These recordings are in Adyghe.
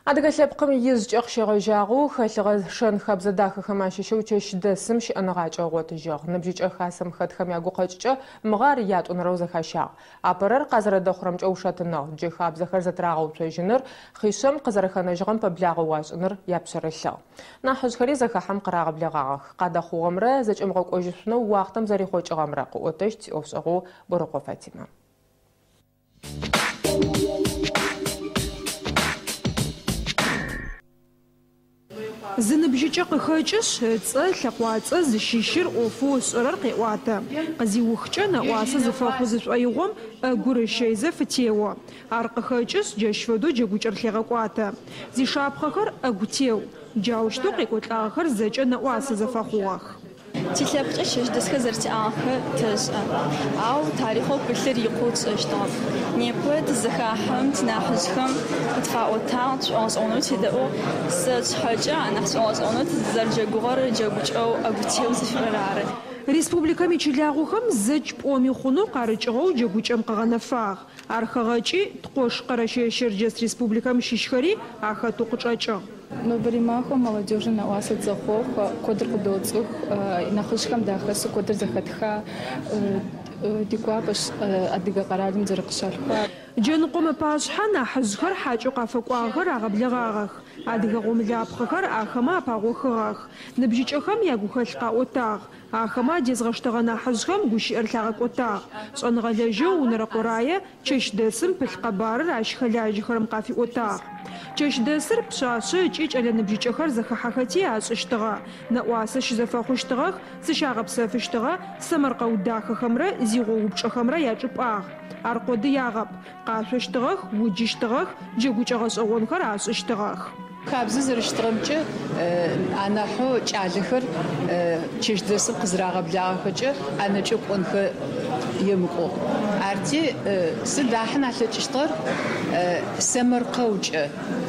Адыгэ лъэпкъым ижъкӏэ къыщегъэжьагъэу хэлъыгъэ шэн-хэбзэ дахэхэм ащыщэу чэщдэсым щыӏэныгъакӏэ ыгъотыжьыгъ. Ныбжьыкӏэ хасэм хэтхэм ягукъэкӏыкӏэ мыгъэ ар ятӏонэрэу зэхащагъ. Апэрэр къазэрэдэхъурэмкӏэ ушэтыныгъ, джы хабзэхэр зэтырагъэуцожьыныр, хъишъэм къызэрэхэнэжьыгъэм пэблагъэу ашӏыныр япшъэрылъыгъ. Нахьыжъхэри зэхахьэм къырагъэблэгъагъэх. Къадэхъугъэмрэ зэкӏэмыгъэкӏожьышъунэу уахътэм зэрихъокӏыгъэмрэ къыӏотэщт сиӏофшӏэгъоу Борэкъо Фатимэ. Зы ныбжьыкӏэ къыхэкӏышъ, ыцӏэ, лъэкъуацӏэ, зыщыщыр, ӏофэу ышӏэрэр къеӏуатэ. Къызиухкӏэ, нэӏуасэ зыфэхъу зышӏоигъом ӏэгур ыщэйзэ фытео. Ар къыхэкӏышъ, джащ фэдэу джэгукӏэр лъегъэкӏуатэ. Зишапхъэхэр ӏэгу теу. Джаущтэу къекӏолӏагъэхэр зэкӏэ нэӏуасэ зэфэхъугъэх. Тилъэпкъкӏэ чэщдэсхэр зэрэтиӏагъэхэр тэшӏэ, ау тарихъэу пылъыр икъоу тшӏэщтыгъэп. Непэ тызэхахьэм тинахьыжъхэм къытфаӏотагъ, тшӏогъэшӏэгъонэу тедэӏугъ. Сэ сшъхьэкӏэ анахь сшӏогъэшӏэгъонэу тызэрыджэгугъэр джэгукӏэу ӏэгутеу зыфиӏорэр ары. Республикэм ичылагъохэм зэкӏ пӏоми хъунэу къарыкӏыгъэу джэгукӏэм къыгъэнэфагъ. Ар хэгъэкӏи, ткъош Къэрэщэе-Щэрджэс Республикэм щыщхэри ахэтэу къычӏэкӏыгъ. Нобэрей махуэм молодежыр нэӏуасэ дызэхуохъу, куэдыр къыдоцӏыху, нэхъыжьхэм дахэсу куэдыр зэхэтха, ди гуапэщ адыгэ къэралым дызэрыкъыщалъхуар. Джэныкъом ыпашъхьэ нахьыжъхэр хьакӏэу къафэкӏуагъэхэр рагъэблэгъагъэх. Адыгэ гъомылапхъэхэр ахэмэ апагъохыгъэх. Ныбжьыкӏэхэм ягухэлъ къаӏотагъ. Ахэмэ адезгъэштэгъэ нахьыжъхэм гущыӏэр лъагъэкӏотагъ. Шӏэныгъэлэжьэу Унэрэкъо Рае чэщдэсым пылъ къэбарыр ащ хэлажьэхэрэм къафиӏотагъ. Чэщдэсыр пшъашъэ ыкӏи кӏэлэ ныбжьыкӏэхэр зэхахьэхэти ашӏыщтыгъэ, нэӏуасэ щызэфэхъущтыгъэх, зыщагъэпсэфыщтыгъэ, сэмэркъэу дахэхэмрэ зигъо упчӏэхэмрэ ячӏыпӏагъ. Ар къодыягъэп, къашъощтыгъэх, уджыщтыгъэх, джэгукӏэ гъэшӏэгъонхэр ашӏыщтыгъэх. Хабзэ зэрэщытыгъэмкӏэ, анахьэу кӏалэхэр чэщдэсым къызырагъэблагъэхэкӏэ ӏэнэкӏэу кӏонхэ емыкӏугъ. Арти, сыд ахьын алъэкӏыщтыгъэр сэмэркъэукӏэ,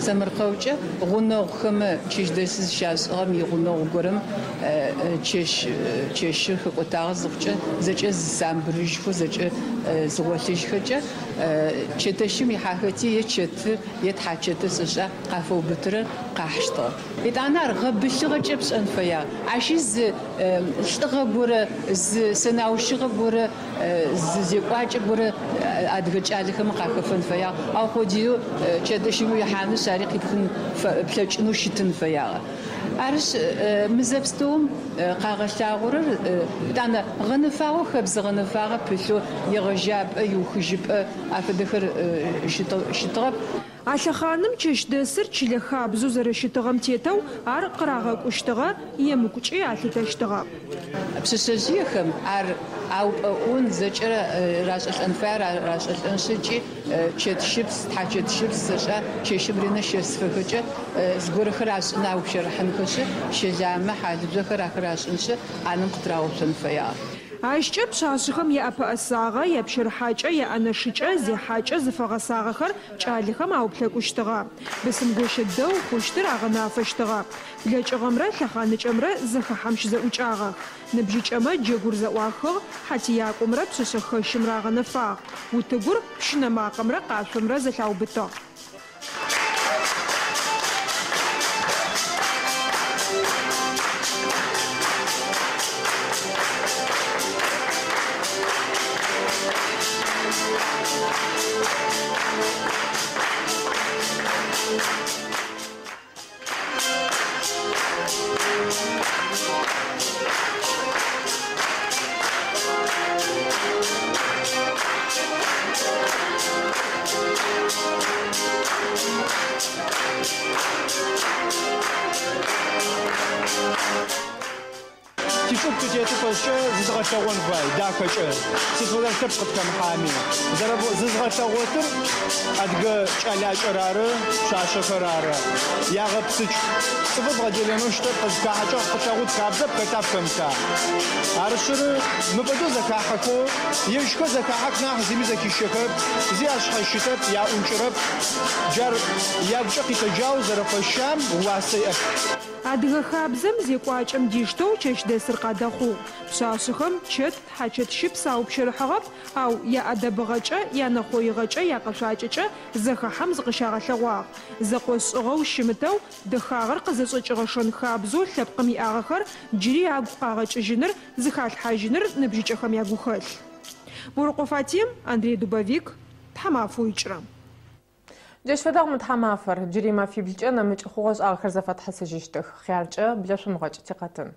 сэмэркъэукӏэ гъунэгъухэмэ чэщдэсы зыщашӏыгъэм игъунэгъу горэм чэщ, чэщыр хэкӏотагъэ зыхъукӏэ, зэкӏэ зысамбырыжьхэу, зэкӏэ зыгъолъыжьхэкӏэ, чэтэщым ихьахэти е чэты, е тхьачэты сэшӏа, къафэубытырэр къахьыщтыгъэ. Етӏанэ ар гъэбылъыгъэкӏэ пшӏэн фэягъ. Ащи зы лӏыгъэ горэ, зы сэнаущыгъэ горэ, зы зекӏуакӏэ горэ адыгэ кӏалэхэм къахэфэн фэягъ. Ау къодыеу чэтэщым уихьанышъ, ари къипхын плъэкӏынэу щытын фэягъэ. Арышъ, мы зэпстэум къагъэлъагъорэр етӏанэ гъэнэфагъэу хэбзэ гъэнэфагъэ пылъэу егъэжьапӏэ, иухыжьыпӏэ афэдэхэр щытыгъэп. А лъэхъаным чэщдэсыр чылэ хабзэу зэрэщытыгъэм тетэу ар къырагъэкӏущтыгъэ, емыкӏукӏи алъытэщтыгъэп. Пшъэшъэжъыехэм ар аупӏэӏун, зэкӏэ рашӏэлӏэн фаер рашӏэлӏэншъ ыкӏи чэтщыпс, тхьачэтщыпс сэшӏа, чэщым ренэ щэсыфэхэкӏэ зыгорэхэр ашӏын аупщэрыхьынхэшъ, щэламэ, хьалыжъохэр ахэр ашӏыншъ, ӏанэм къытырагъэуцон фэягъ. Ащкӏэ пшъашъэхэм яӏэпэӏэсагъэ, япщэрыхьакӏэ, яӏэнэ шыкӏэ, зехьакӏэ зыфэгъэсагъэхэр кӏалэхэм ауплъэкӏущтыгъэ. Бысымгощэ дэгъу хъущтыр агъэнафэщтыгъэ. Блэкӏыгъэмрэ лъэхъаныкӏэмрэ зэхахьэм щызэӏукӏагъэх. Ныбжьыкӏэмэ джэгур зэӏуахыгъ, хьатиякӏомрэ пшъэшъэ хэщымрэ агъэнэфагъ. Утыгур пщынэ макъэмрэ къашъомрэ зэлъаубытыгъ. Тичӏыгу тытеты фэшӏкӏэ зыдгъэлъэгъон фай, дахэкӏэ. Сыд фэдэ лъэпкъ къытхэмыхьами. Зызгъэлъэгъотыр адыгэ кӏэлакӏэр ары, пшъашъэхэр ары. Ягъэпсыкӏ. Цӏыфыр бгъэделэнэу щытэп, къызыхахьэкӏэ къылъэгъут хабзэп, хэта пхэмыта. Арышъыры, мы фэдэу зэхахьэхэу, ежьхэр зэхахьэх нахь зыми зэхищэхэрэп, зи ашъхьэщытэп, яӏункӏырэп. Джар ягукӏэ къитэджагъэу зэрэфэщам уасэ иӏэп. Адыгэ хабзэм, зекӏуакӏэм диштэу чэщдэсыр къадэхъугъ. Пшъашъэхэм чэт, тхьачэт щыпс аупщэрыхьыгъэп, ау яӏэдэбыгъэкӏэ, янэхъоигъэкӏэ, якъэшъуакӏэкӏэ зэхахьэм зыкъыщагъэлъэгъуагъ. Зэкъошӏыгъэу щымытэу, дэхагъэр къызэшӏэкӏыгъэ шэн-хабзэу лъэпкъым иӏагъэхэр джыри агу къагъэкӏыжьыныр, зыхалъхьажьыныр ныбжьыкӏэхэм ягухэлъ. Борэкъо Фатим, Андрей Дубовик, тхьамафэу икӏырэм. Джащ фэдагъ мы тхьамафэр. Джыри мэфиблкӏэ нэмыкӏ хъугъэ-шӏагъэхэр зэфэтхьысыжьыщтых. Хъяркӏэ блэшъумыгъэкӏ тикъэтын.